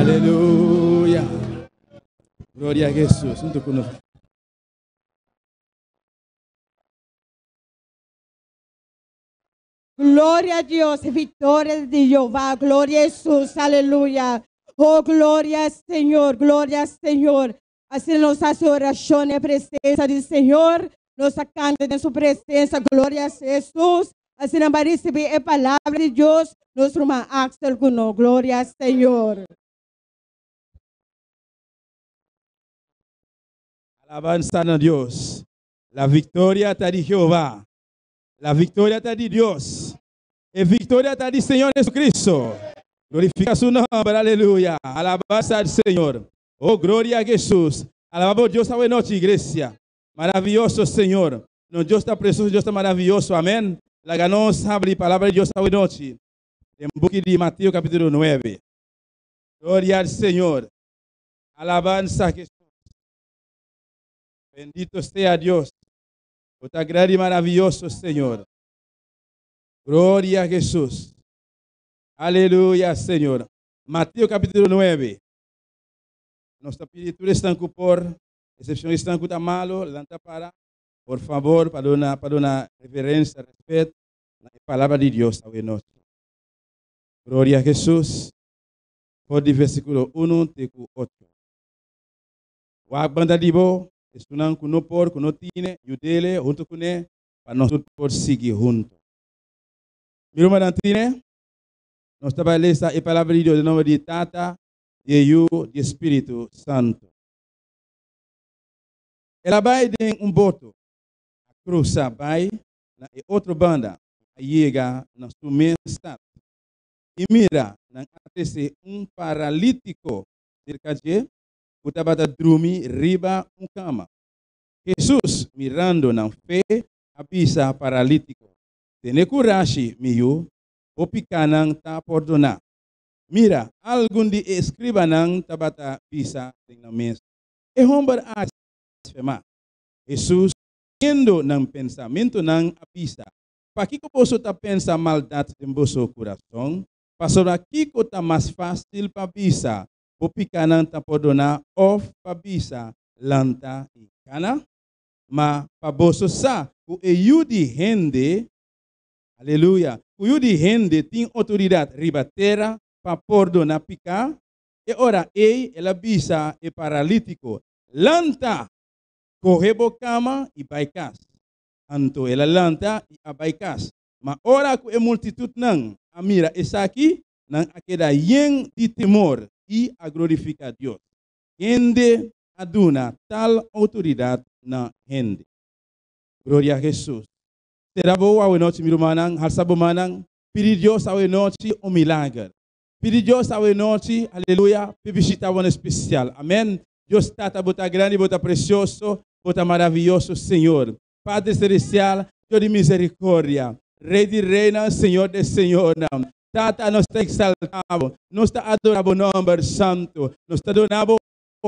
Aleluya. Gloria a Jesús. Hunto ku nos. Gloria a Dios, victoria de Jehová, gloria a Jesús, aleluya. Oh, gloria al Señor, gloria al Señor. Asina nos hasi orashon den presensia di Señor, nos ta kanta den su presensia, gloria a Jesús. Asina bo a risibí e palabra di Dios, nos ruman Axel ku no, gloria al Señor. Alabansa na Dios. La victoria ta di Jehová. La victoria ta di Dios. E victoria ta di Señor Jesucristo. Glorifica su nomber, aleluya. Alabansa al Señor. Oh, gloria a Jesus. Alaba bo Dios awe nochi, iglesia. Maraviyoso Señor. Nos Dios ta precioso, Dios ta maraviyoso. Amen. Laga nos habri palabra di Dios awe nochi. Den buki di Mateo capítulo 9. Gloria al Señor. Alabansa a Jesus. Bendito sea Dios. Bo ta grandi y maraviyoso, Señor. Gloria a Jesus. Aleluya, Señor. Mateo capítulo 9. Nos ta pidi tur esnan ku por, excepcion esnan ku ta malo, lanta para, por favor, pa duna, pa duna reverencia, respet na e palabra di Dios awe nochi. Gloria a Jesus. For di versiculo 1 te ku 8. Wak banda di bo, esunnan ku no por, ku no tine, yud'ele huntu kuné, pa nos tur por sigui huntu. Mi rumannan tine, nos ta bai lesa e palabra di Dios den nomber di Tata, di e Yu, di e Spiritu Santu. El a bai den un boto, a krusa bai na e otro banda i a yega na su mes stat. I mira, nan a trese un paralítiko serka dje, ku tabata drumi riba un kama. Hesus, mirando nan fe, a bisa paralítiko, Tene kurashi, mi yu, bo pikánan ta pordoná. Mira, algun di e eskribanan tabata bisa den nan mes, E hòmber aki ta blasfemá. Hesus, siendo nan pensamentunan, a bisa, Pakiko boso ta pensa maldat den boso kurason? Pasobra kiko ta mas fásil pa bisa, Bo pikánan ta pordoná òf pa bisa, Lanta i kana? Ma pa boso sa ku e Yu di hende, aleluya, ku Yu di hende tin outoridat riba tera pa pordoná piká, e ora ei el a bisa e paralítiko, Lanta, kohe bo kama i bai kas. Anto el a lanta i a bai kas. Ma ora ku e multitutnan a mira esaki, nan a keda yen di temor i a glorifiká Dios, kende a duna tal outoridat na hende. Gloria a Hesus! Sera bo awe nochi, mi rumannan, halsa bo mannan, pidi Dios awe nochi un milager. Pidi Dios awe nochi, aleluya, p'e bishita bo na espesial. Amen. Dios Tata, bo ta grandi, bo ta presioso, bo ta maraviyoso, Señor. Padre Celestial, Dios di misericordia, Rey di reynan, Señor de señornan, Tata, nos ta exalta Bo, nos ta adora Bo nomber santo, nos ta duna Bo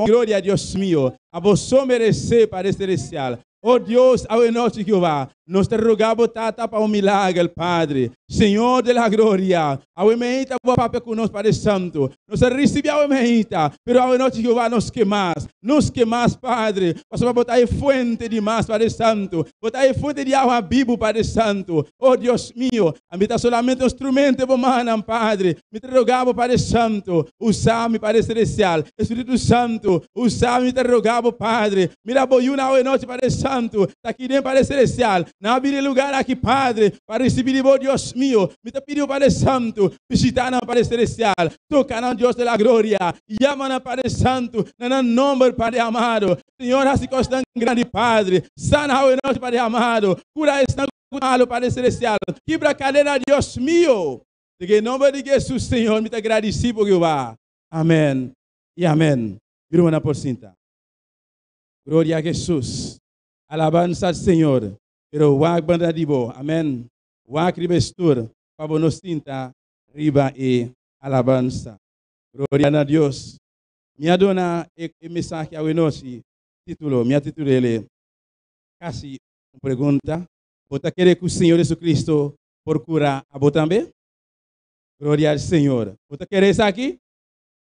gloria, Dios mio, Abo so merece, Padre Celestial. Oh Dios, awe nochi, Jehová, nos ta roga Bo, Tata, pa un milagel, Padre, Señor de la gloria. Awe meinta Bo a papia cu nos, Padre Santo. Nos a ricibi awe meinta, pero awe nochi, Jehová, nos ke mas. Nos ke mas, Padre, pasobra Bo ta e fuente di mas, Padre Santo. Bo ta e fuente di awa bibu, Padre Santo. Oh Dios mio, ami ta solamente un strumento den Bo mannan, Padre. Mi ta roga Bo, Padre Santo, usa mi, Padre Celestial. Espiritu Santo, usa mi, mi ta roga Bo, Padre. Mira Bo yunan awe nochi, Padre Santo, ta aki den, Padre Celestial. Nan a bini e lugar aki, Padre, pa ricibi di Bo, Dios mio. Mi ta pidi Bo, Padre Santo, bishita nan, Padre Celestial. Toca nan, Dios de la gloria. Yama nan, Padre Santo, na nan nomber, Padre amado. Señor, haci cosnan grandi, Padre. Sana awe nochi, Padre amado. Cura esnan cu ta malo, Padre Celestial. Kibra cadena, Dios mio. Den e nomber di Jesus, Señor, mi ta gradici Bo, Jehová. Amen y amen. Mi rumannan por sinta. Gloria a Jesus. Alabansa al Señor. Pero wak banda di bo. Amen. Wak riba e stoel pa bo no sinta riba e alabansa. Gloria na Dios. Mi a duna e mensahe awe nochi titulo, mi a titul'el Casi un pregunta, Bo ta kere cu Señor Jesucristo por cura abo tambe? Gloria al Señor. Bo ta kere esaki?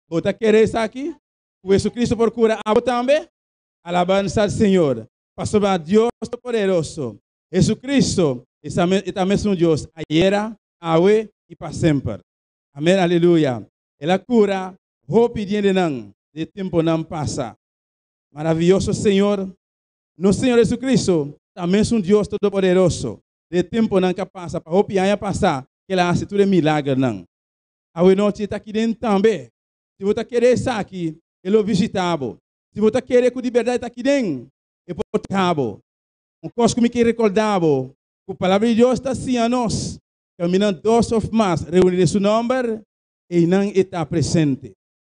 Bo ta kere esaki? Ku Jesucristo por kura abo tambe? Alabansa al Señor, pasobra Dios Todopoderoso, Jesucristo, e ta mesun Dios ayera, awe i pa semper. Amen, aleluya. El a kura hopi diendenan den e temponan pasa. Maraviyoso Señor, nos Señor Jesucristo ta mesun Dios Todopoderoso den e temponan ka pasa pa hopi aña pasa ku el a hasi tur e milagernan. Awe nochi e ta aki den tambe. Si bo ta kere esaki, e lo bishita bo. Si bo ta kere ku di bèrdat e ta aki den, e por toka bo. Un kos ku mi ke rekordá bo, ku Palabra di Dios ta siña nos, kaminda dos òf mas reuní den su nòmber, einan e ta presente.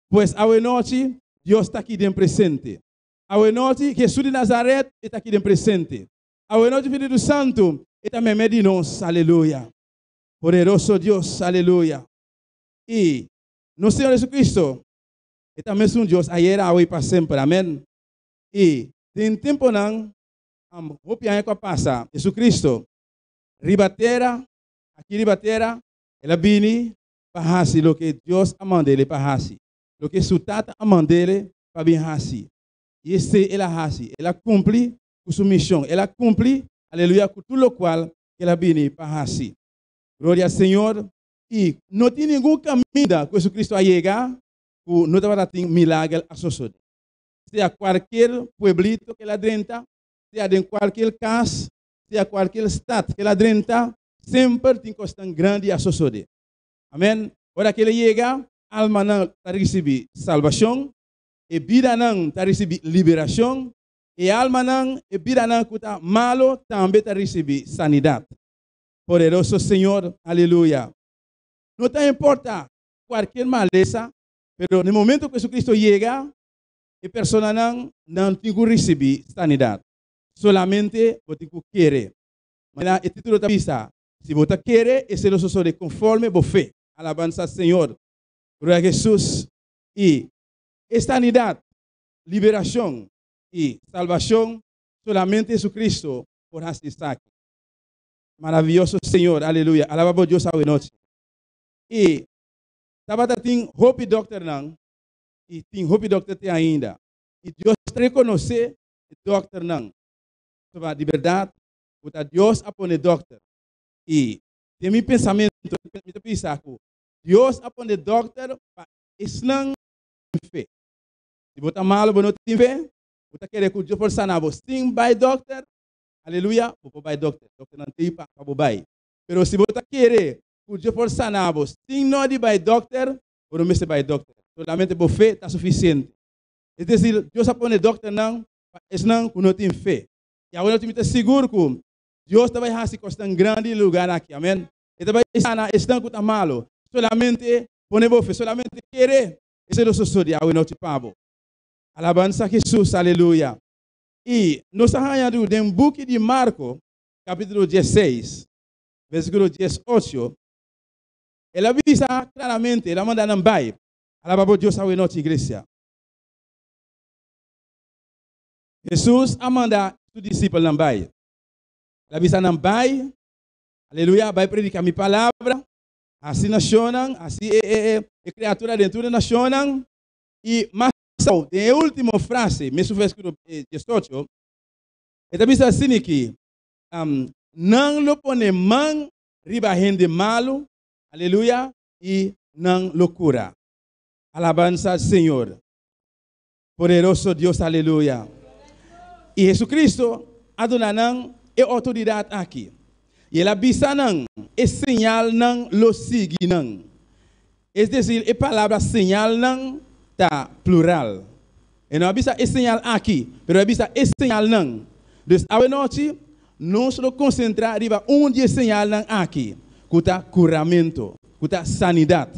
Pues awe nochi, Dios ta aki den presente. Awe nochi, Hesus di Nazaret, e ta aki den presente. Awe nochi, Spiritu Santu, e ta meimei di nos. Aleluya! Poderoso Dios, aleluya! I nos Señor Jesucristo, e ta mesun Dios ayer, awe i pa semper. Amen. I den temponan hopi aña ku a pasa, Jesucristo riba tera, aki riba tera, el a bini pa hasi loke Dios a mand'ele pa hasi, loke su Tata a mand'ele pa bin hasi. I esei el a hasi. El a kumpli ku su mishon. El a kumpli, aleluya, ku tur lokual ku el a bini pa hasi. Gloria al Señor. I no tin ningun kaminda ku Jesucristo a yega ku no tabata tin milager a sosodé. Sea kualkier pueblito ku el a drenta, sea den kualkier kas, sea kualkier stat ku el a drenta, semper tin kosnan grandi a sosodé. Amèn. Ora ku el a yega, almanan ta risibí salbashon, e bidanan ta risibí liberashon, e almanan, e bidanan ku ta malu tambe ta risibí sanidat. Poderoso Señor, aleluya. No ta importa cualkier malesa, pero na e momento cu Jesucristo yega, e personanan nan tin cu ricibi sanidad. Solamente bo tin cu kere. Manera e titulo ta bisa, si bo ta kere, esei lo sosode conforme bo fe. Alabansa Señor. Gloria a Jesus. Y e sanidad, liberacion y salbacion solamente Jesucristo por haci esaki. Maraviyoso Señor, aleluya. Alaba bo Dios awe nochi. Y tabata tin hopi dokternan y tin hopi dokter te ainda. Y Dios ta reconoce e dokternan. Pasobra di berdad cu ta Dios a pone dokter. Y den mi pensamento mi ta bisa cu Dios a pone dokter pa esnan tin fe. Si bo ta malo bo no tin fe, bo ta kere cu Dios por sana bo sin bay dokter, Aleluya, bo por bai dokter, dokternan tei pa pa bo bai. Pero si bo ta kere ku Dios por sana bo sin no di bai dokter, bo no mester bai dokter. Solamente bo fe ta sufisiente. Es desir, Dios a pone dokternan pa esnan ku no tin fe. I awor mi ta sigur ku Dios ta bai hasi kosnan grandi den e lugar aki. Amen. E ta bai sana esnan ku ta malo. Solamente pone bo fe, solamente kere, esei lo sosode awe nochi pa bo. Alabansa Jesus, aleluya. I nos a haña du den buki di Marko, kapítulo diesseis, versíkulo diesocho, el a bisa klaramente, el a manda nan bai. Alaba bo Dios awe nochi, iglesia. Hesus a manda su disipelnan bai. El a bisa nan, Bai, aleluya, bai prediká mi palabra, hasi nashonnan, hasi e, e, e, e kriatura den tur e nashonnan, i mas Sau, den e último frase, mesun versíkulo diesocho, e ta bisa asina ki, Nan lo pone man riba hende malu, aleluya, i nan lo kura. Alabansa al Señor. Poderoso Dios, aleluya. I Jesucristo a duna nan e outoridat aki. I el a bisa nan, E señalnan lo sigui nan. Es desir, e palabra señalnan ta plural. E no a bisa e señal aki, pero e a bisa e señalnan. Dus awenochi nos lo konsentrá riba un di e señalnan aki, ku ta kuramentu, ku ta sanidat.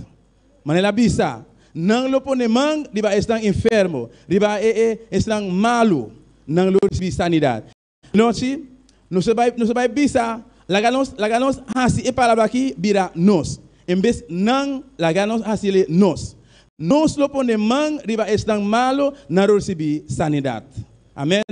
Manera el a bisa, Nan lo pone man riba esnan enfermo, riba e e esnan malu, nan lo risibí sanidat. Anochi nos ta bai nos ta bai bisa, Laga nos laga nos hasi e palabra aki bira nos, en bes nan laga nos hasiel nos. Nos lo pone man riba esnan malu, nan lo risibí sanidat. Amen.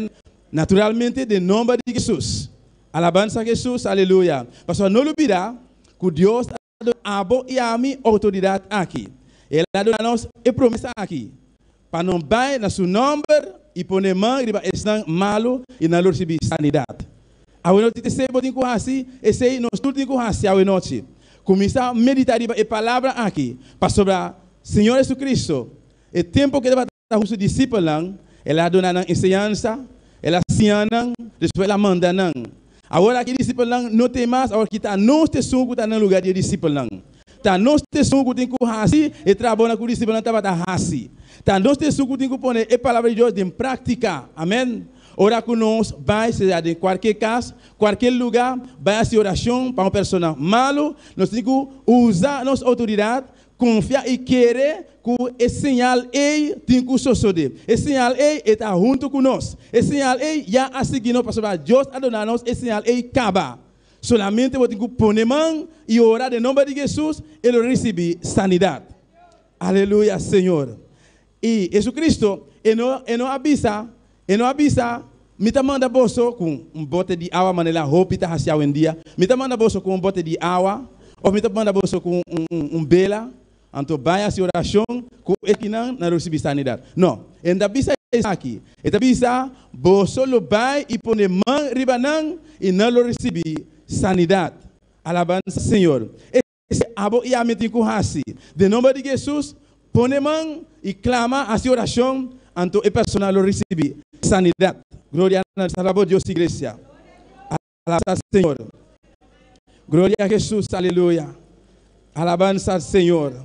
Naturalmente den nomber di Jesus. Alabansa Jesus, aleluya. Pasobra no lubida ku Dios a duna abo i ami outoridat aki. El a duna nos e promesa aki, pa nan bai na su nòmber i pone man riba esnan malu i nan lo risibí sanidat. Awenochi esei bo tin ku hasi, esei nos tur tin ku hasi awenochi. Kuminsá meditá riba e palabra aki, pasobra Señor Jesucristo, e tempu ku e tabata ku su disipelnan, el a duna nan enseñansa, el a siña nan, despues el a manda nan. Awor aki e disipelnan no tin mas, awor ki ta nos t'esun ku ta na lugar di e disipelnan. Ta nos t'esun ku tin ku hasi e trabounan ku disipelnan tabata hasi. Ta nos t'esun ku tin ku pone e palabra di Dios den práktika. Amèn. Ora ku nos bai, sea den kualke kas, kualke lugá, bai hasi orashon pa un persona malu, nos tin ku usa nos outoridat, konfia i kere ku e señal ei tin ku sosodé. E señal ei e ta huntu ku nos. E señal ei ya a sigui nos pasobra Dios a duna nos e señal ei kaba. Solamente bo tin ku pone man i ora den nomber di Jesus, e lo risibí sanidat. Aleluya, Señor. I Jesucristo, e no, e no a bisa, e no a bisa, Mi ta manda boso ku un bote di awa manera hopi ta hasi awendia. Mi ta manda boso ku un bote di awa, òf mi ta manda boso ku un, un, un bela, anto bai hasi orashon ku ekinan nan risibí sanidat. No, e no ta bisa esaki. E ta bisa, Boso lo bai i pone man riba nan, i nan lo risibí sanidat. Alabansa Señor. Esei abo i ami tin ku hasi. Den nomber di Jesus, pone man i klama, hasi orashon, anto e persona lo risibí sanidat. Gloria na Salbador Dios Iglesia. Alabansa al Señor. Gloria a Jesus, aleluya. Alabansa al Señor.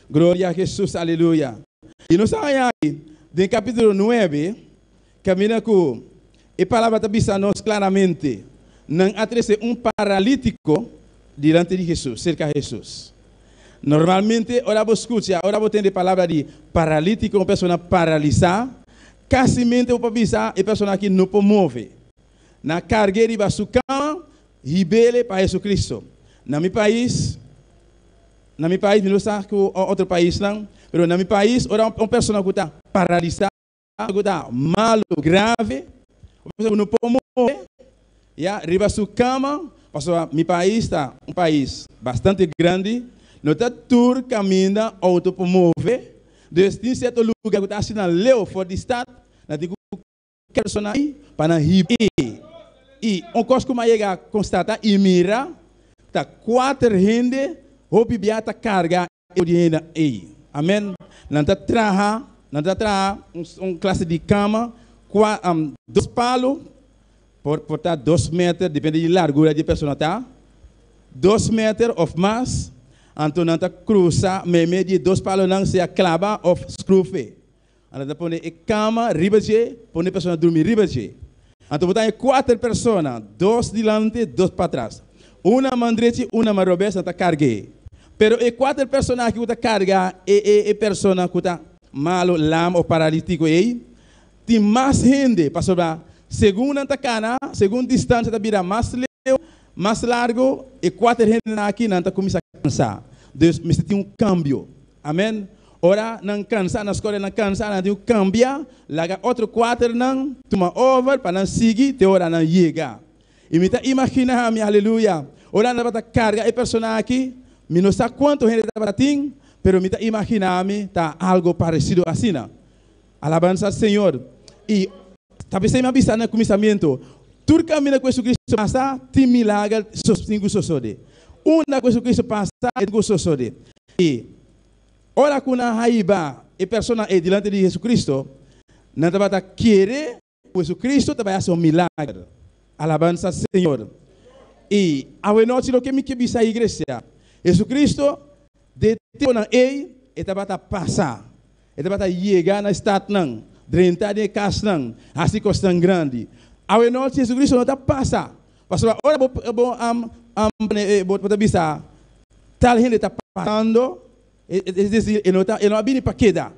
Gloria a Jesus, aleluya. I nos a haña aki den kapítulo nuebe, Kaminda ku e palabra ta bisa nos klaramente, nan a trese un paralítiko dilanti di Hesus, serka Hesus. Normalmente ora bo skucha, ora bo tende palabra di paralítiko, un persona paralisá, kasimente bo por bisa e persona aki no por move. Nan a karg'é riba su kama, hib'é pa Hesukristu. Na mi pais, na mi pais, mi no sa ku otro paisnan, pero na mi pais ora un persona ku ta paralisá, Algo ta malu, grave, un persona ku no por move, ya, riba su kama, pasobra mi pais ta un pais bastante grandi, no ta tur kaminda outo por move, dus tin sierto luga ku ta asina leu for di stat, nan tin ku kere persona ei pa nan hiba ei. I un kos ku mi a yega konstata i mira ta kuater hende hopi bia ta karga e di hende ei. Amen. Nan ta traha, nan ta traha un, un klase di kama, kua, um, dos palu, por, por ta dos meter, depende di largura di e persona ta, dos meter of mas, anto nan ta krusa meimei di e dos palunan, sea klaba of skrufe. Anto ta pone e kama riba dje, pone e persona drumi riba dje. Anto bo ta haña kuater persona, dos dilanti, dos patras. Un na man drechi, un na man robes, nan ta karg'é. Pero e kuater persona aki ku ta karga e e e persona ku ta malu, lam òf paralitiko ei, tin mas hende, pasobra segun nan ta kana, segun distansia ta bira mas leu, mas largu, e kuater hendenan aki nan ta kuminsá kansa. Dus mester tin un kambio. Amen. Ora nan cansa, nan scoria nan cansa, nan tin cu cambia, laga otro cuaternan tuma over pa nan sigui te ora nan yega. Y mi ta imagina mi, aleluya, ora nan tabata carga e persona aki, mi no sa cuanto hende tabata tin, pero mi ta imagina mi ta algo parecido asina. Alabansa al Señor. Y ta pesey mi a bisa na cuminsamiento, tur caminda cu Jesucristo pasa, tin milager tin cu sosode. Unda cu Jesucristo pasa, e tin cu sosode. I ora ku nan haiba e persona ei dilanti di Jesucristo, nan tabata kere ku Jesucristo ta bai hasi un milager. Alabansa Señor. I awenochi loke mi ke bisa iglesia, Jesucristo den temponan ei e tabata pasa, e tabata yega na e statnan, drenta den e kasnan, hasi kosnan grandi. Awenochi Jesucristo no ta pasa, Pasobra ora bo bo bo ta bisa tal hende ta pasando, es decir, e no ta e no a bini pa keda,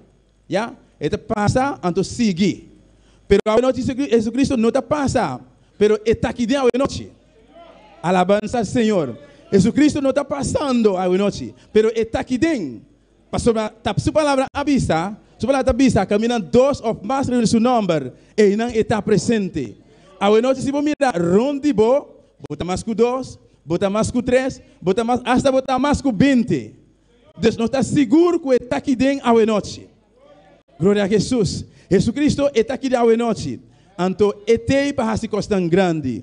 ya, e ta pasa anto sigui. Pero awenochi Jesucristo no ta pasa, pero e ta aki den awenochi. Alabansa al Señor. Jesucristo no ta pasando awenochi, pero e ta aki den. Pasobra ta su palabra a bisa, su palabra ta bisa, Kaminda dos òf mas reuni su nòmber, einan e ta presente. Awenochi si bo mira rònt di bo, bo ta mas ku dos, bo ta mas ku tres, bo ta mas, asta bo ta mas ku binte. Dus nos ta sigur ku e ta aki den awenochi. Gloria a Hesus. Hesukristo e ta aki den awenochi. Anto e t'ei pa hasi kosnan grandi.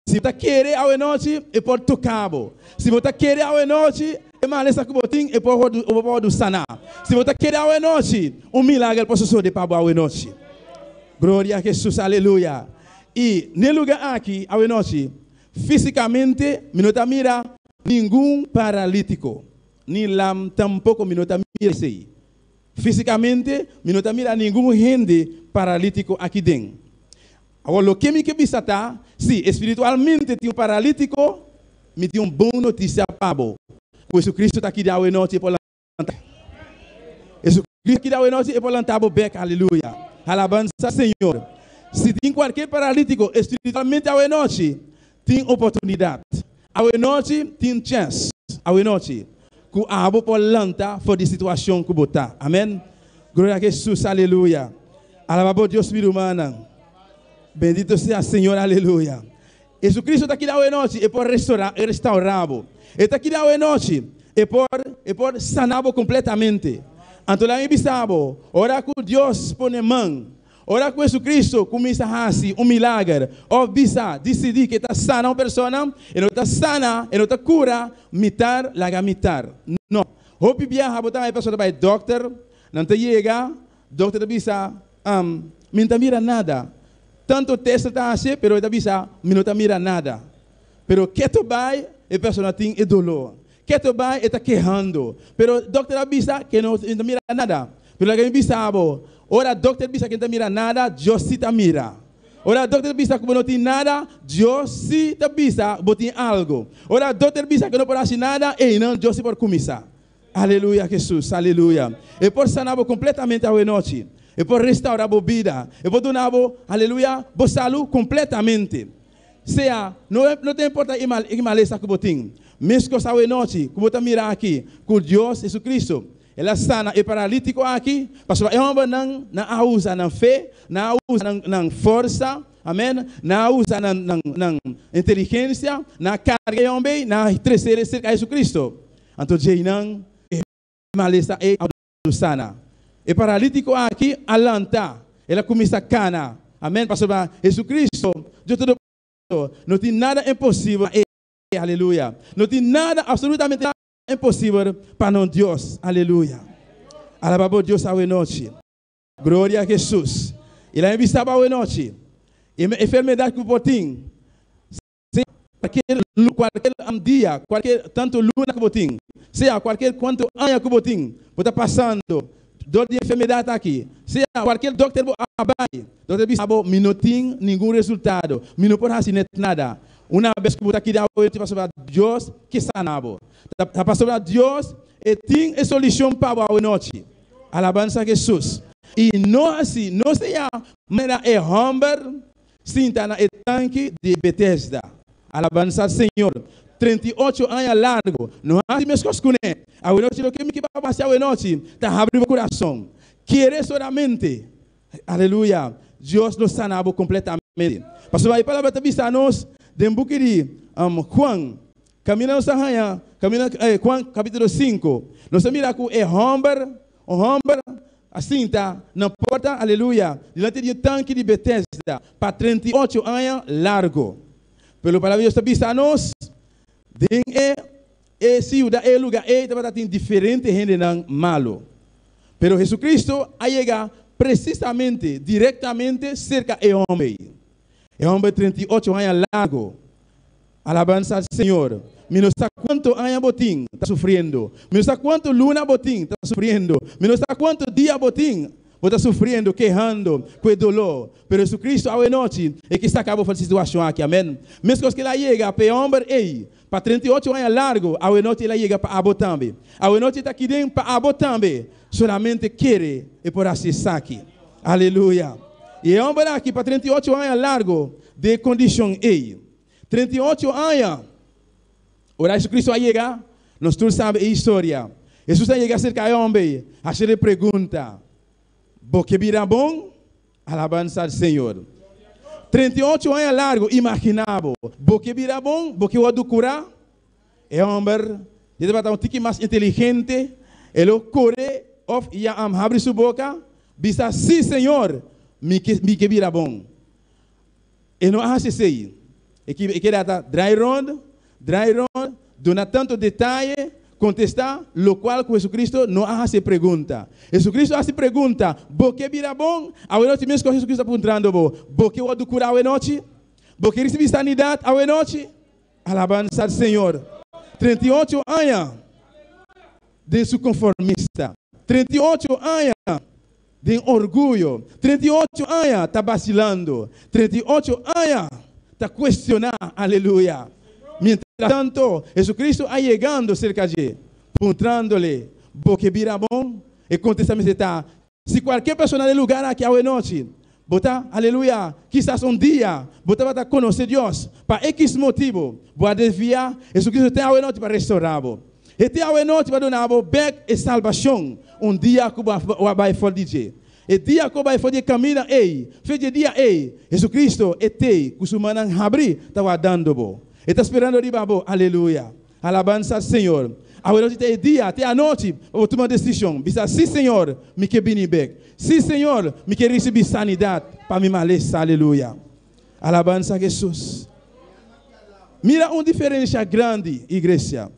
Si bo ta kere awenochi, e por toka bo. Si bo ta kere awenochi, e malesa ku bo tin e por wòrdu bo por wòrdu saná. Si bo ta kere awenochi, un milager por sosode pa bo awenochi. Gloria a Hesus. Aleluya. I n'e luga aki awenochi, físikamente mi no ta mira ningun paralítiko, ni lam tampoko mi no ta mira esei. Físikamente mi no ta mira ningun hende paralítiko aki den. Awor loke mi ke bisa ta, si espiritualmente tin un paralítiko, mi tin un bon notisia pa bo, ku Jesucristo ta keda awe nochi e por lanta. Jesucristo ta keda awe nochi e por lanta bo bek, aleluya. Alabansa Señor. Si tin kualkier paralítiko espiritualmente awe nochi, tin oportunidat. Awe nochi tin chèns, awe nochi, ku abo por lanta for di situashon ku bo ta. Amen. Gloria a Jesus, aleluya. Alaba bo Dios mi rumannan. Bendito sea Señor, aleluya. Jesucristo ta keda awe nochi, e por restora, e restaura bo. E ta keda awe nochi, e por, e por sana bo completamente. Anto laga mi bisa bo, ora ku Dios pone man, Ora ku Jesucristo kuminsá hasi un milager òf bisa, disidí ku e ta sana un persona, e no ta sana, e no ta kura mitar laga mitar. No. Hopi biaha bo ta haña e persona ta bai dòkter, nan ta yega, dòkter ta bisa, Mi no ta mira nada. Tantu tèst e ta hasi, pero e ta bisa, Mi no ta mira nada. Pero ketu bai e persona tin e doló. Ketu bai e ta kehando. Pero dokter a bisa ke no ta mira nada. Pero laga mi bisa bo, ora dokter bisa ke no ta mira nada, Dios si ta mira. Ora dokter bisa ku bo no tin nada, Dios si ta bisa bo tin algo. Ora dokter bisa ke no por hasi nada, einan Dios si por kuminsá. Aleluya Jesus, aleluya. E por sana bo kompletamente awe nochi. E por restaura bo bida. E por duna bo, aleluya, bo salu kompletamente. Sea, no no ta importa e mal e malesa ku bo tin. Meskos awe nochi ku bo ta mira aki ku Dios Jesucristo El a sana e paralítiko aki, pasobra e hòmbernan nan a usa nan fe, nan a usa nan nan forsa, amen, nan a usa nan nan nan inteligensia, nan a karga e hòmber ei, nan a trese el serka Jesucristo. Anto djeinan e malesa ei a wòrdu sana. E paralítiko aki a lanta, el a kuminsá kana. Amèn. Pasobra Jesucristo, Dios Todopoderoso, no tin nada imposibel pa E. Aleluya. No tin nada, absolutamente nada imposibel pa nos Dios. Aleluya. Alabá bo Dios awe nochi. Gloria a Jesus. I laga mi bisa bo awe nochi, e enfermedat ku bo tin, Sea cualkier cualkier dia, cualkier tanto luna cu bo tin, sea cualkier cuanto aña cu bo tin, bo ta pasando dor di enfermedad aki, sea cualkier dokter bo a bay, dokter bisa bo, mi no tin ningun resultado, mi no por haci net nada. Una bes cu bo ta keda awe ta pasobra Dios ke sana bo. Ta pasobra Dios e tin e solucion pa bo awe nochi. Alabansa Jesus. Y no haci, no sea manera e homber Sinta na e tanki di Betesda. Alabansa Señor. 38 aña largo no hasi meskos kuné. Awenochi loke mi ke pa bo hasi awenochi ta habri bo kurason. Kere solamente. Aleluya. Dios lo sana bo kompletamente. Pasobra e palabra ta bisa nos den buki di Juan, kaminda nos ta haña, kaminda Juan kapitulo 5, nos ta mira ku e hòmber, un hòmber A sinta na porta, aleluya, dilanti di e tanki di Betesda pa 38 aña largo. Pero palabra di Dios ta bisa nos, den e e siudat, e luga ei tabata tin diferente hendenan malo. Pero Jesucristo a yega presisamente, direktamente serka e hòmber ei. E hòmber 38 aña largo. Alabansa al Señor. Mi no sa cuanto aña bo tin ta sufriendo. Mi no sa cuanto luna bo tin ta sufriendo. Mi no sa cuanto dia bo tin bo ta sufriendo, kehando cu e dolor. Pero Jesucristo awe nochi e ke saca bo for di situacion aki. Amen. Mescos cu el a yega pa e homber ey pa 38 aña largo, awe nochi el a yega pa abo tambe. Awe nochi e ta aki den pa abo tambe. Solamente kere e por haci esaki. Aleluya. Y e homber aki pa 38 aña largo den e condicion ey. 38 aña. Ora Jesucristo a yega, nos tur sabe e historia. Jesus a yega cerca e homber y haciele pregunta, Bo ke bira bon? Alabanza al Señor. 38 aña largo, imagina bo, bo ke bira bon? Bo ke wordo cura? E homber, e tabata un tiki mas inteligente. E lo kore òf ya habri su boka, bisa, Sí, Señor, mi ke, mi ke bira bon. E no a hasi esei. E e keda ta drai rònt, drai rònt, duna tantu detaye, kontestá lokual ku Hesucristo no a hasi e pregunta. Hesucristo a hasi pregunta, Bo ke bira bon? Awenochi meskos Hesucristo ta puntrando bo, Bo ke wòrdu kurá awenochi? Bo ke risibí sanidat awenochi? Alabansa al Señor. 38 aña den su konformista. 38 aña den orguyo. 38 aña ta basilando. 38 aña ta kuestioná. Aleluya. Mientras tanto, Jesucristo a yegando serka dje, puntrándole, Bo ke bira bon? E kontesta mester ta, Si kualke persona den lugar aki awe nochi, bo ta, aleluya, kisas un dia bo tabata konosé Dios, pa ekis motibu bo a desviá, Jesucristo ten awe nochi pa restorá bo. E tin awe nochi pa duna bo bèk e salbashon un dia ku bo a bai for di dje. E dia ku bo bai for di e kaminda ei, fe dje dia ei, Jesucristo e t'ei ku su mannan habrí ta wardando bo. E ta sperando riba bo, aleluya. Alabansa al Señor. Awe nochi ta e dia, ta e anochi pa bo tuma desishon. Bisa, Sí, Señor, mi ke bini bek. Sí, Señor, mi ke risibí sanidat pa mi malesa. Aleluya. Alabansa a Hesus. Mira un diferensha grandi, iglesia.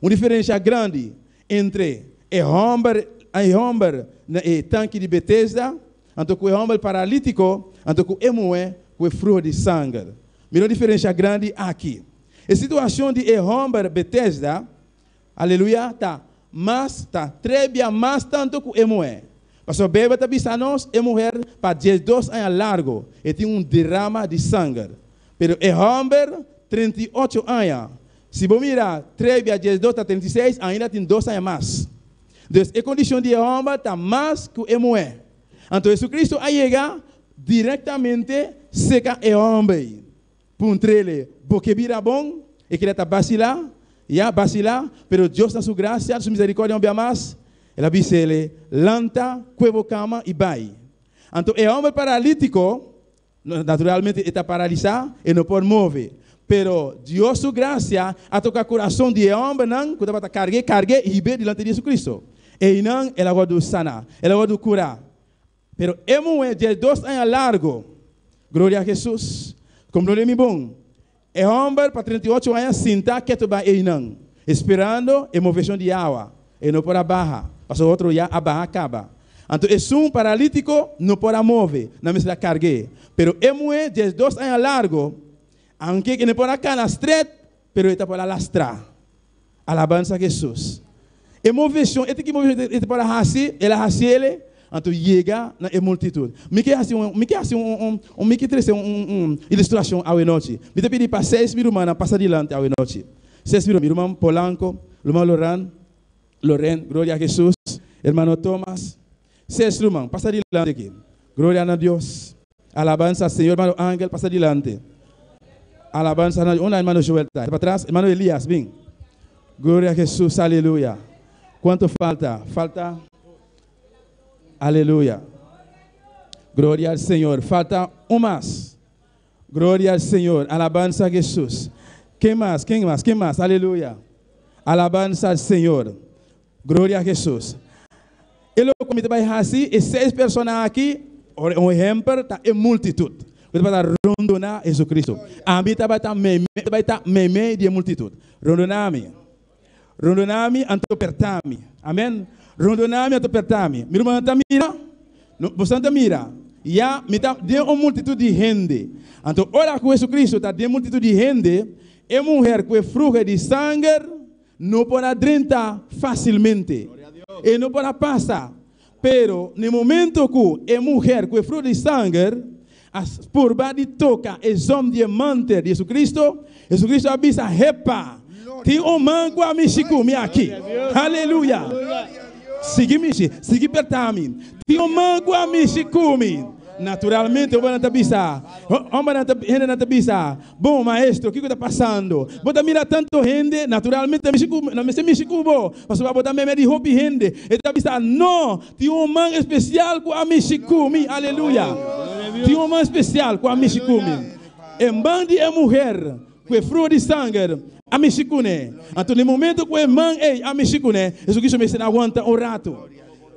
Un diferensha grandi entre e hòmber, e hòmber na e tanki di Betesda, anto ku e hòmber paralítiko, anto ku e muhé ku e fluho di sanger. Mira un diferensha grandi aki. E situacion di e homber Betesda, aleluya, ta mas, ta trebia mas tanto cu e muher. Pasobra Bijbel ta bisa nos e muher pa 12 aña largo e tin un derama di sanger. Pero e homber 38 aña. Si bo mira trebia 12 ta 36, ainda tin dos aña mas. Dus e condicion di e homber ta mas cu e muher. Anto Jesucristo a yega directamente seca e homber. Puntr'ele, Bo ke bira bon? E keda ta basilá, ya, basilá, pero Dios na su grasia, su misericordia un bia mas, el a bis'ele, Lanta, kue bo kama i bai. Anto e hòmber paralítiko, naturalmente e ta paralisá, e no por move, pero Dios su grasia a toka kurason di e hòmbernan ku tabata karg'é, karg'é i hib'é dilanti di Jesucristo. Einan el a wòrdu saná, el a wòrdu kurá. Pero e muhé dje dos aña largo, Gloria a Jesus, komprondé mi bon, e hòmber pa 38 aña sinta ketu bai einan, esperando e moveshon di awa, e no por a baha, pasobra otro ya a baha kaba. Anto esun paralítiko no por a move, nan mester a karg'é. Pero e muhé dje dos aña largo, aunke e no por a kana stret, pero e ta por a lastrá. Alabansa a Jesus. E moveshon, e tiki moveshon e ta para hasi, el a hasi el, anto yega na e multitud. Mi ke hasi un, mi ke hasi un, un, un, mi ke trese un, un, un ilustrashon awe nochi. Mi ta pidi pa seis mi rumannan pasa dilanti awe nochi. Seis mi ruman, mi ruman Polanco, ruman Loran, Loren, gloria a Jesus, hermano Thomas, seis ruman, pasa dilanti aki. Gloria na Dios. Alabansa al Señor, hermano Angel, pasa dilanti. Alabansa na Unda hermano Joel ta? Ta patras? Hermano Elias, bin. Gloria a Jesús, aleluya. Cuanto falta? Falta. Aleluya. Gloria al Señor. Falta un mas. Gloria al Señor. Alabansa a Jesús. ¿Quién más? ¿Quién más? ¿Quién más? Aleluya. Alabansa al Señor. Gloria a Jesús. E loke mi ta bai hasi, e seis persona aki, ora un ehempel ta e multitud ku tabata rondoná Jesucristo. Ami tabata meimei, tabata meimei di e multitud. Rondoná mi. Rondoná mi anto pertá mi. Amen. Rondoná mi anto pertá mi. Mi rumannan ta mira? No, bosonan ta mira? Ya, mi ta den un multitud di hende. Anto ora ku Jesucristo ta den multitud di hende, e muher ku e fluhe di sanger No por a drenta fácilmente. E no por a pasa. Pero n'e momento cu e muher cu e fluho di sanger a purba di toca e zom di e mantel di Jesucristo, Jesucristo a bisa, Hepa! Tin un man cu a mishi cu mi aki. Aleluya! Sigui mishi, sigui perta mi. Tin un man cu a mishi cu mi. Naturalmente, hombernan ta bisa, hombernan ta, hendenan ta bisa, Bon, maestro, kiko ta pasando? Bo ta mira tanto hende, naturalmente mishi ku, nan mester mishi ku bo, pasobra bo ta meme di hopi hende. E ta bisa, No! Tin un man espesial ku a mishi ku mi. Aleluya! Tin un man espesial ku a mishi ku mi. E man di e muher ku e fluo di sanger. A mishi kuné. Anto na e momento ku e man ei a mishi kuné, Jesucristo mester a wanta un ratu.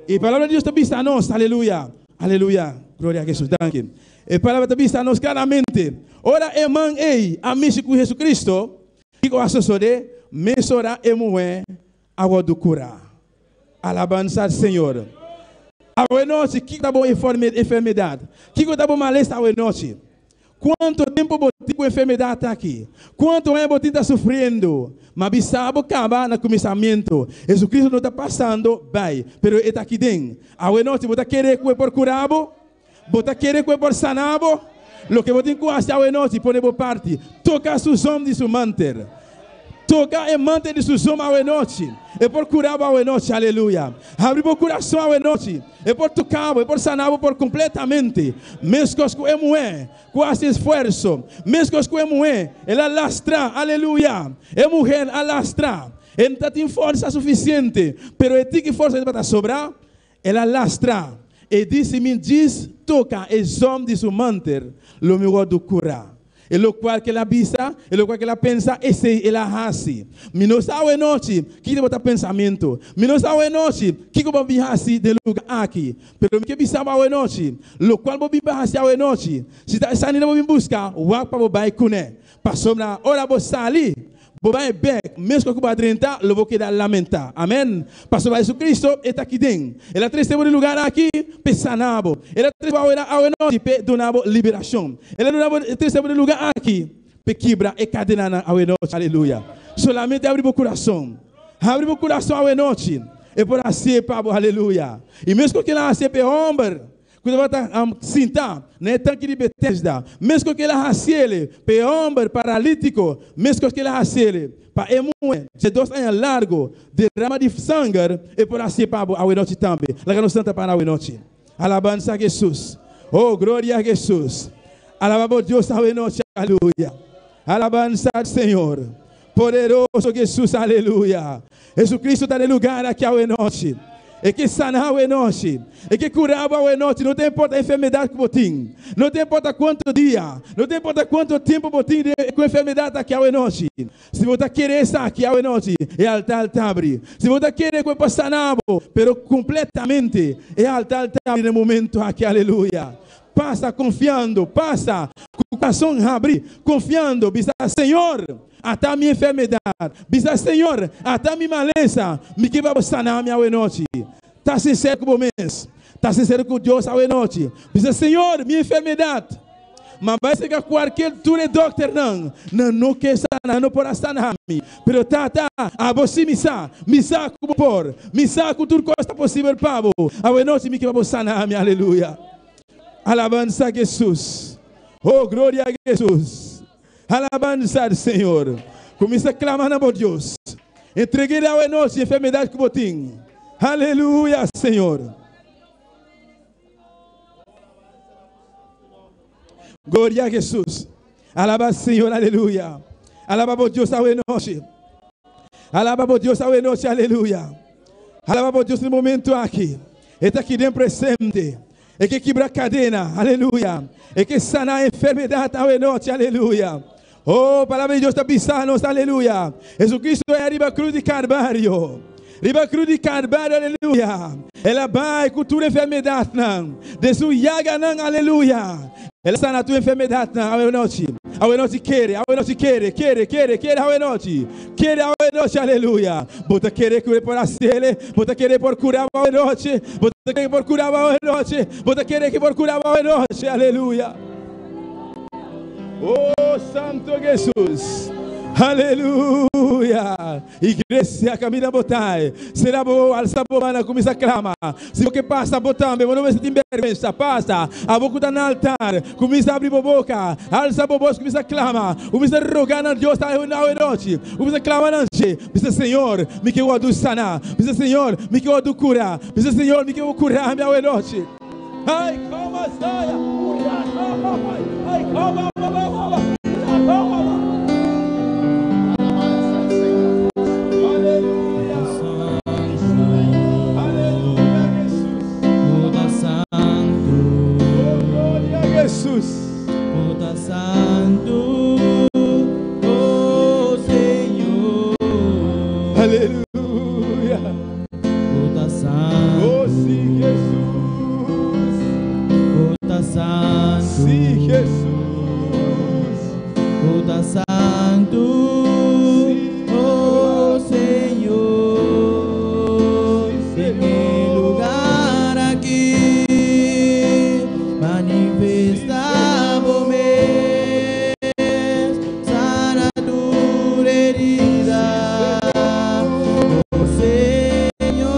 E Palabra di Dios ta bisa nos, aleluya, aleluya, gloria a Jesus, danki. E Palabra ta bisa nos klaramente, ora e man ei a mishi ku Jesucristo, kiko a sosodé? Mesora e muhé a wòrdu kurá. Alabansa al Señor. Awenochi, kiko ta bo enfermedat? Kiko ta bo malesa awenochi? Kuantu tempu bo tin ku enfermedat aki? Kuantu aña bo tin ta sufriendo? Ma bisa bo kaba na kuminsamentu, Jesucristo no ta pasando bai, pero E ta aki den. Awenochi, bo ta kere ku E por kura bo? Bo ta kere ku E por sana bo? Loke bo tin ku hasi awenochi, pone bo parti, toka Su zom di Su manter. Toka e manter di Su zom awenochi. E por kura bo awenochi. Aleluya. Habri bo kurason awenochi. E por toka bo, e por sana bo por kompletamente. Meskos ku e muhé ku hasi esfuerso, meskos ku e muhé, el a lastra. Aleluya. E muher a lastra. E no ta tin forsa sufisiente, pero e tiki forsa ku tabata sobra, El a lastra e di, Si mi djis toka e zòm di su manter, lo mi wòrdu kurá. E lokual ku el a bisa, e lokual ku el a pensa, esei el a hasi. Mi no sa awenochi kiko bo ta pensamentu. Mi no sa awenochi kiko bo bin hasi den lugá aki. Pero mi ke bisa bo awenochi, lokual bo bin pa hasi awenochi, si ta esaki bo bin buska, wak pa bo bai kuné. Pasobra ora bo sali, Bo bai bek, meskos ku bo a drenta, lo bo keda lamentá. Amèn. Pasobra Jesucristo e ta aki den. El a trese bo di lugar aki p'e sana bo. El a trese bo awe awe nochi p'e duna bo liberashon. El a duna bo, trese bo di lugar aki p'e kibra e kadenanan awe nochi. Aleluya. Solamente abri bo kurason. Abri bo kurason awe nochi. E por hasié pa bo. Aleluya. I meskos ku el a hasié p'e hòmber ku tabata sintá na e tanki di Betesda, meskos ku el a hasiele pa e hòmber paralítiko, meskos ku el a hasiele pa e muhé dje dos aña largu derama di sanger, e por hasié pa bo awenochi tambe. Laga nos santa para awenochi. Alabansa a Hesus! Oh, gloria a Hesus! Alaba bo Dios awenochi, aleluya! Alabansa al Señor! Poderoso Hesus, aleluya! Jesucristo ta den lugar aki awenochi. E ke sana awenochi. E ke cura bo awenochi. No ta importa enfermedad cu bo tin. No ta importa cuanto dia. No ta importa cuanto tempo bo tin cu enfermedad aki awenochi. Si bo ta kere esaki awenochi, e altar ta abri. Si bo ta kere cu e por sana bo, pero completamente, e altar ta abri den momento aki. Aleluya! Pasa confiando, pasa cu corazon habri, confiando, bisa, Señor, ata mi enfermedad. Bisa, Señor, ata mi malesa. Mi ke pa bo sana mi awe nochi. Ta sincero cu bo mes. Ta sincero cu Dios awe nochi. Bisa, Señor, mi enfermedad. Ma bai cerca cualkier tur e dokternan, nan no ke sana, nan no por a sana mi. Pero Tata, abo si mi sa. Mi sa cu bo por. Mi sa cu tur cos ta posibel pa bo. Awe nochi mi ke pa bo sana mi. Aleluya. Alabansa a Jesus. Oh, gloria a Jesus. Alabansa al Señor. Cuminsa clama na bo Dios. Entregu'El awe nochi enfermedad cu bo tin. Aleluya, Señor. Gloria a Jesus. Alaba Señor, aleluya. Alaba bo Dios awe nochi. Alaba bo Dios awe nochi, aleluya. Alaba bo Dios den momento aki. E ta aki den presente. E ke kibra kadena, aleluya. E ke sana enfermedat awe nochi, aleluya. Oh, palabra di Dios ta bisa nos, aleluya. Jesucristo e ariba cruz di Calvario. Riba cruz di Calvario, aleluya. El a bai cu tur enfermedadnan. Den su yaganan, aleluya. El a sana tur enfermedadnan awe nochi. Awe nochi kere, awe nochi kere, kere, kere, kere awe nochi. Kere awe nochi, aleluya. Bo ta kere cu e por haciele? Bo ta kere e por cura bo awe nochi? Bo ta kere e por cura bo awe nochi? Bo ta kere cu e por cura bo awe nochi? Aleluya. Oh, Santo Jesus. Aleluya. Iglesia camina bo tai. Sera bo alsa bo mana cuminsa clama. Si bo ke pasa bo tambe, bo no mester tin bergwensa. Pasa. Abo cu ta na altar, cuminsa abri bo boca. Alsa bo bos cuminsa clama. Cuminsa roga na Dios awe nochi. Cuminsa clama na dje. Bisa Señor, mi ke wordu sana. Bisa Señor, mi ke wordu cura. Bisa Señor, mi ke bo cura mi awe nochi. Ay, coma saya. Ay, coma, Aleluya. Aleluya, Jesús. Bo ta santu. Oh, gloria a Jesús. Bo ta santu, oh Señor. santu. Sí, Jesús. Bo ta santu, oh Señor. Den e lugar aki, manifestá bo mes, sana tur herida, oh Señor.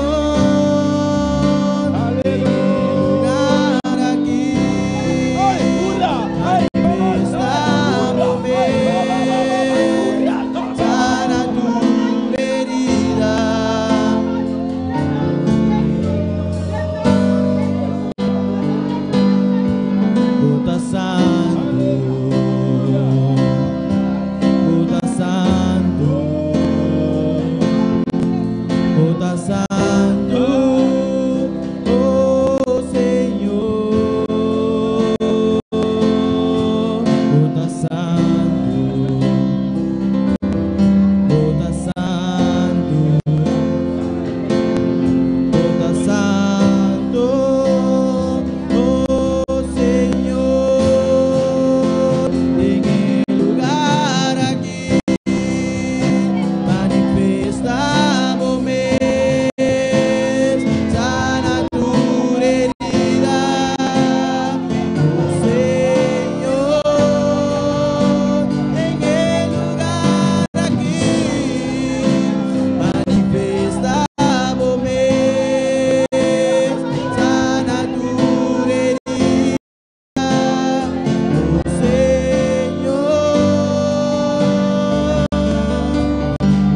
Den e lugar aki, manifestá bo mes, sana tur herida. Bo ta santu, Bo ta santu, Bo ta santu, oh Señor. Bo ta santu, Bo ta santu, Bo ta santu, oh Señor. Den e lugar aki, manifestá bo mes, sana tur herida, oh Señor. Den e lugar aki, manifestá bo mes, sana tur herida, oh Señor.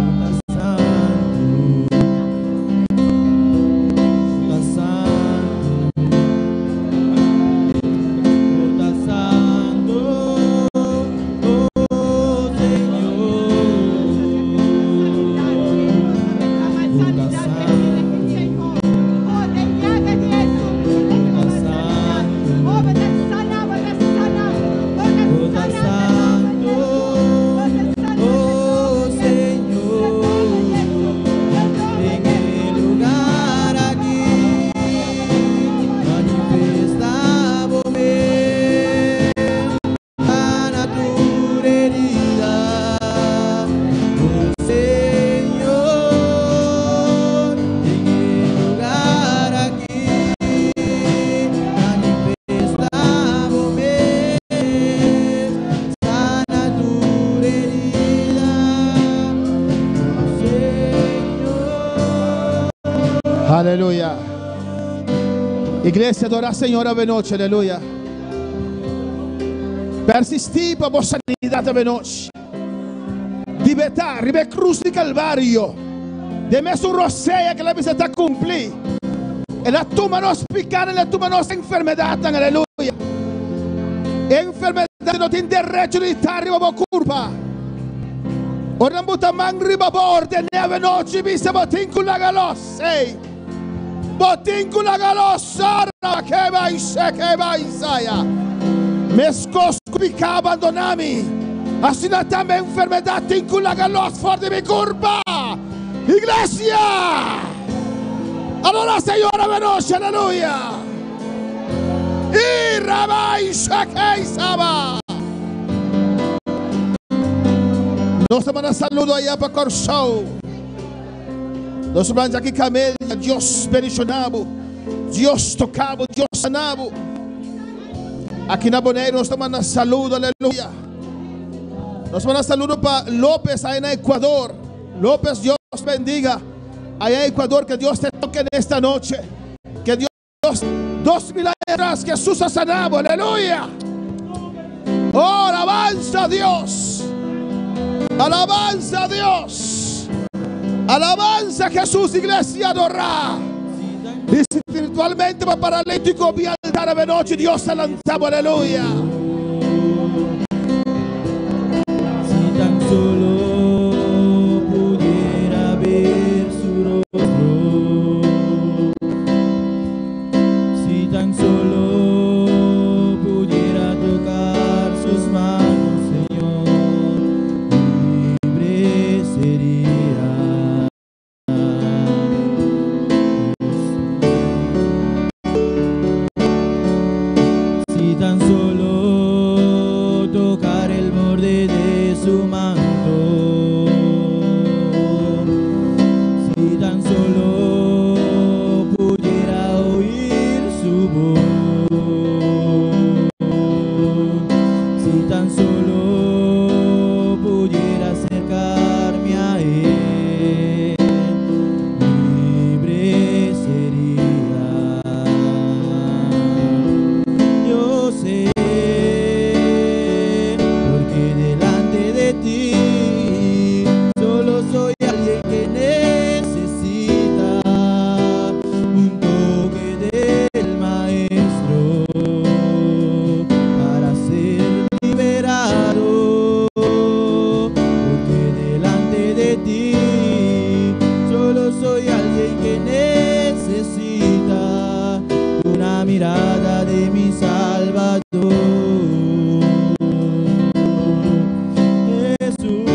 Bo ta santu, Bo ta santu, Bo ta santu, oh Señor. Bo ta santu, Bo ta santu, Bo ta santu, oh Señor. Den e lugar aki, manifestá bo mes, sana tur herida, oh Señor. Den e lugar aki, manifestá bo mes, sana tur herida, oh Señor. Aleluya. Iglesia, adora Señor awe nochi, aleluya. Persistí pa bo sanidat awe nochi. Libertá, riba krus di Kalvario. Den mesun rosea ku el a bisa ta kumplí. El a tuma nos piká, el a tuma nos enfermedat, aleluya. Enfermedat no tin derecho di ta riba bo kurpa. Ora buta man riba bo ordená awe nochi bisa bo tin ku laga los. Ei. Bo tin ku laga los. Sara keba i shekeba Isaya. Meskos ku piká a bandoná mi. Asina tambe enfermedat tin ku laga los for di mi kurpa. Iglesia! Adorá Señor awe nochi, aleluya. I rabai shekei saba. Nos ta manda saludo aya pa Kòrsou. Nos ta aki Camelia, Dios bendishoná bo. Dios toka bo, Dios sana bo. Aki na Boneiru nos ta manda saludo, aleluya. Nos ta manda saludo pa López ei na Ecuador. López, Dios bendiga. Allá en Ecuador, que Dios te toque en esta noche. Que Dios, 2000 años atrás, Jesús ha sanado, aleluya. Oh, alabanza a Dios. Alabanza a Dios. Alabanza a Jesús, iglesia, adora. Y espiritualmente pa paralítiko, bin altar di nochi, Dios ta lanta bo, aleluya. Si tan solo pudiera ver su rostro, si tan solo pudiera tocar sus manos, Señor, libre sería. Si Tu voz. Si tan solo pudiera acercarme a Él, libre sería. Yo sé, porque delante de ti solo soy alguien que necesita un toque del Maestro para ser liberado. Porque delante de ti solo soy alguien que necesita una mirada de mi Salvador. Jesús.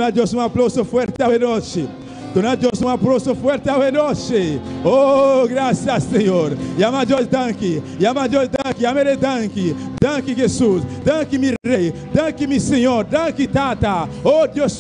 Duna Dios un aplouso fuerte anochi. Duna Dios un aplouso fuerte anochi. Oh, grasias, Señor. Yama Dios danki. Yama Dios danki. Yam'É danki. Danki, Jesus. Danki, mi Rei. Danki, mi Señor. Danki, Tata. Oh, Dios.